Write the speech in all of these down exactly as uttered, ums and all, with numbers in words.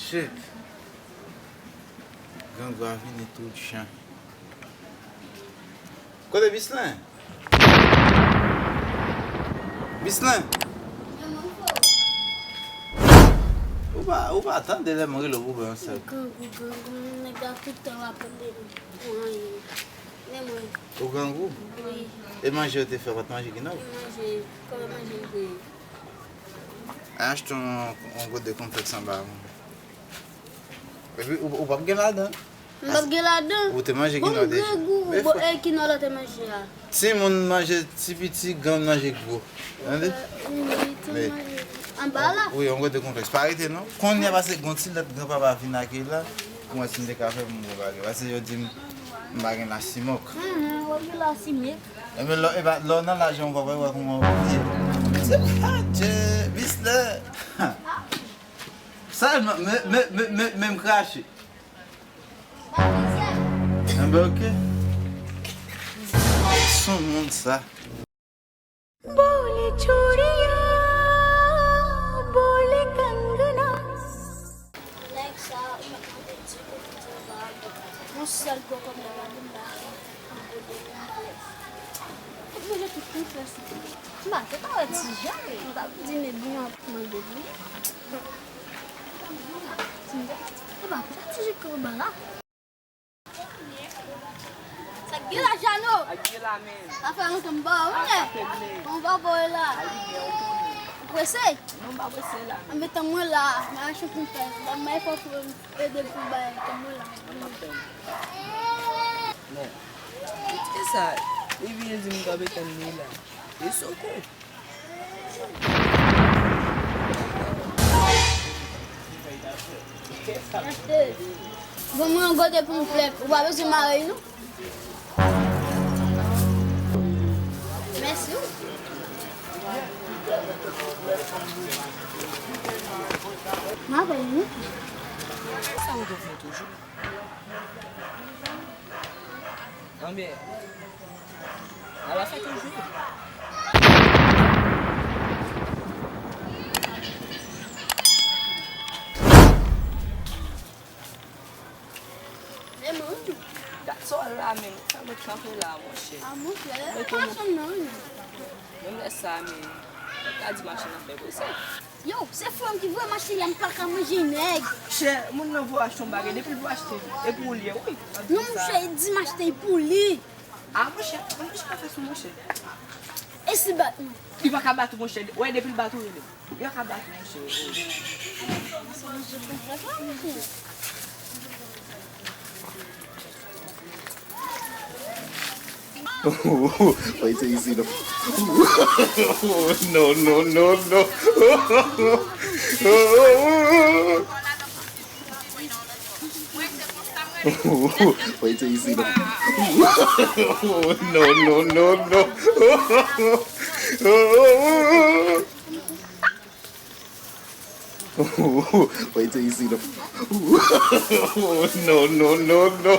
Shit. Grangou a vini tout jan. Kote Bislen? Bislen! Ou pa, ou pa tande lè m rele w pou bay yon sèl. Grangou, grangou, nèg la tout tan w ap tande pou anyen. Men mwen. Ou grangou? Wi. E manje yo te fè, w pa t manje ki nòb? Manje, kòman manje m te ye? Achte yon, yon gout de konflèks anba. Epi, ou, ou p ap gen ladan. M p ap gen ladan? Ou te manje kinò deja. Bon, grangou, bon, e kinò la te manje a? Timoun manje ti piti, granmoun manje gwo. Tande? Wi, tout manje. Anba la? Wi, yon kote konplèks. Pa rete non. Kounye a pase gon ti lòt granpapa vin akeyi la. Pou mwen si m te ka fè pou m gwo bagay. Pase yo di m m pa gen lasimòk. Mhm, w ap gen lasimòk. Ebyen, lè, e pa, lè w nan laj an, w pa wè kòman w ye. Se pa Dye, Bislen. Sèlman, men, men, men, men, men m krache. Enben, oke. Son moun sa. Bole churiya, bole kangana. Nèg sa, ou mèt mande di pou di va. Yon sèl gwo kòb nan lavi m la. Fòk manje tout konflèks. M pa te ka wè ti jan. M t ap di, men byen ap mande byen. E pa pou sa ti jip ke ou ba la. Sa k gen la, Jano? Sa k gen la, men? Sa fè lontan m ba ou, men. Bon, ba boy la. Ou prese? Non, m pa prese la. Anben, tann mwen la. M a achte konflèks. Ban m bay fò pou m ede pou bay. Tann mwen la. Men, kite sa, li vini di m kanpe tann li la. E soko. Bon, mwen yon gote pou m flèk. Ou pa bezwen mare l, non? Mèsi, wi. M apèl, wi. Sa ou te fè toujou? Anben, ala fè toujou. That's all la, men. Sa mwen kanpe la, monchè. A, monchè, mwen pa janm nan, wi. Menm lè sa, men, mwen ka di machin nan fè prese. Yo, se frè m ki voye m achte la, m pa ka manje nèg. Chè, moun nan voye achte yon bagay, depi l voye achte, e pou li ye, wi. Non, monchè, di m achte pou li. A, monchè, monchè, pa fè sou monchè. E si bat mwen? Li pa ka bat ou, monchè. Wè, depi l bat ou, rele. Li pa ka bat ou, monchè. Wait till you see the. No, no, no, no. Wait till you see the. No, no, no, no. Wait till you see the. No, no, no, no.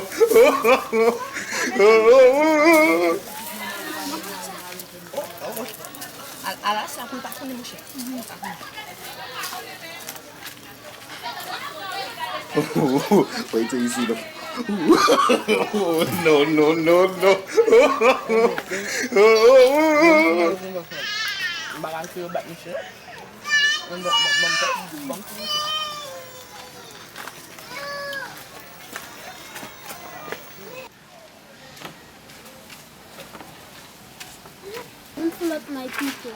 Al, al achte pou l pa konnen, monchè. Wait till you see the. No, no, no, no. M pa ka kite yo bat misye. Ban m, ban m, ban m, ban m, ban m ti misye. Yon flòt may pito.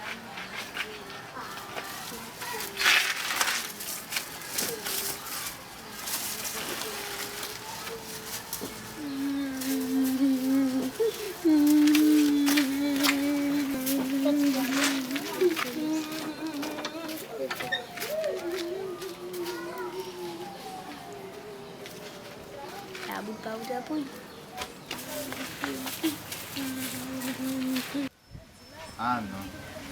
A bout pa bout aprann. Ah non.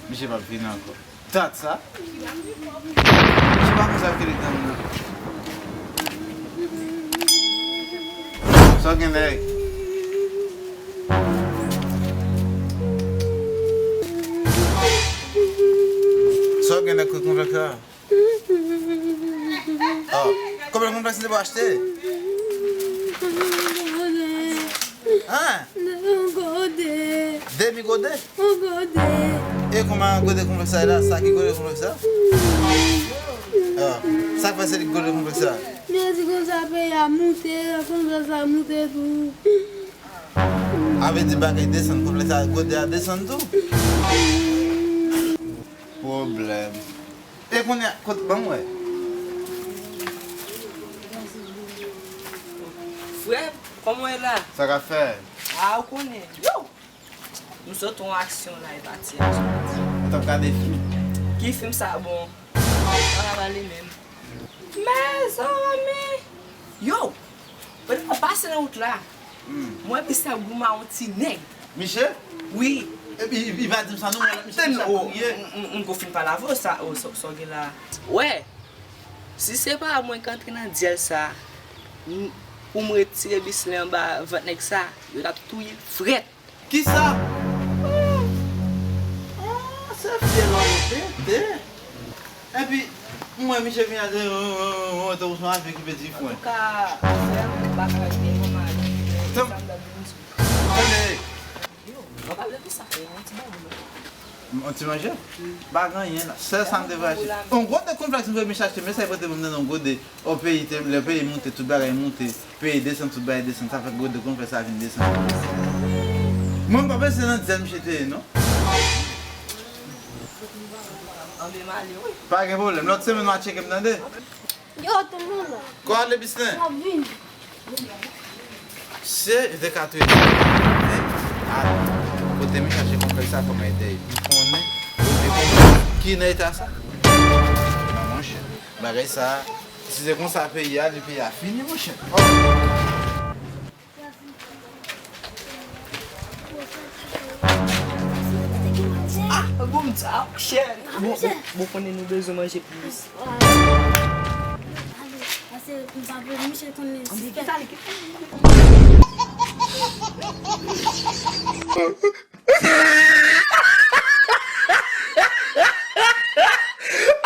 Misye p ap vin ankò. Dat sa. Misye pa konn sa k rele gang nan. Sa w gen, nèg? Sa w gen, nèg, kot konvèk la? Ah, Konplèks li te pou achte? Hein? Yon gode. Demi gode? Yon gode. E kòman gode konplèks sa la? Sa ki gode konplèks sa? Ah, sa k fè se li ki gode konplèks sa? Men di konsa peyi a moute, konplèks sa moute tou. A vle di bagay desann, konplèks sa, gode a desann tou? Pwoblèm. E kounye a, kote, ban m wè. Frè, kòman w ye la? Sa k ap fè? A, ou konnen. Yo! M sot yon aksyon la, e pati a. Ou t ap gade fim? Ki fim sa bon? Sa va pale menm. Mezanmi! Yo! Pandan m ap pase nan wout la, mwen pi sa goumen yon ti nèg. Miche? Wi. Epi, li pa di m sa non, mwen, Miche, Miche ap kriye. M, m, m ko fin pale avè w sa, o, sa, sa w gen la. Wè, si se pa mwen k antre nan dyèl sa, m, pou m retire bislen anba vant nèg sa, yo t ap touye l frèt. Kisa? Ah, se fye lò yo pete. Epi, m wè Miche vin a di, tankou se yon avyon ki pete fwen. Antouka, frè m, m pa ka rete kòm avyon. Tanm- Tande. Yo, mwen pa vle pou sa, yon ti bagay. Yon ti manje? Pa gen anyen la. Sèl sa m te vle achte. Yon gode konplèks m vle Miche achte, men sa li pote pou m nan yon gode. O peyi te, lè peyi moute, tout bagay moute. Peyi desann, tout bagay desann. Sa fè gode konplèks sa vin desann. Mwen m pa panse nan dyèl Miche te ye, non. Anben m ale, wi. Pa gen pwoblèm. Lòt semèn w a tcheke m, tande? Yo, tonton la. Kò ale bislen. M ap vini. Se, yo te ka touye sa. Men, a, kote m chache konplèks sa, fò m ede. M konnen, yo te konnen ki nan eta sa. Non, monchè. Bagay sa, si se konsa peyi a, li peyi a fini, monchè. Oh. Ah, bon, sa, chè. Bon, bon, bon, konnen nou bezwen manje plis. Pase m pa vle Miche konnen. Ann, kite li, kite li.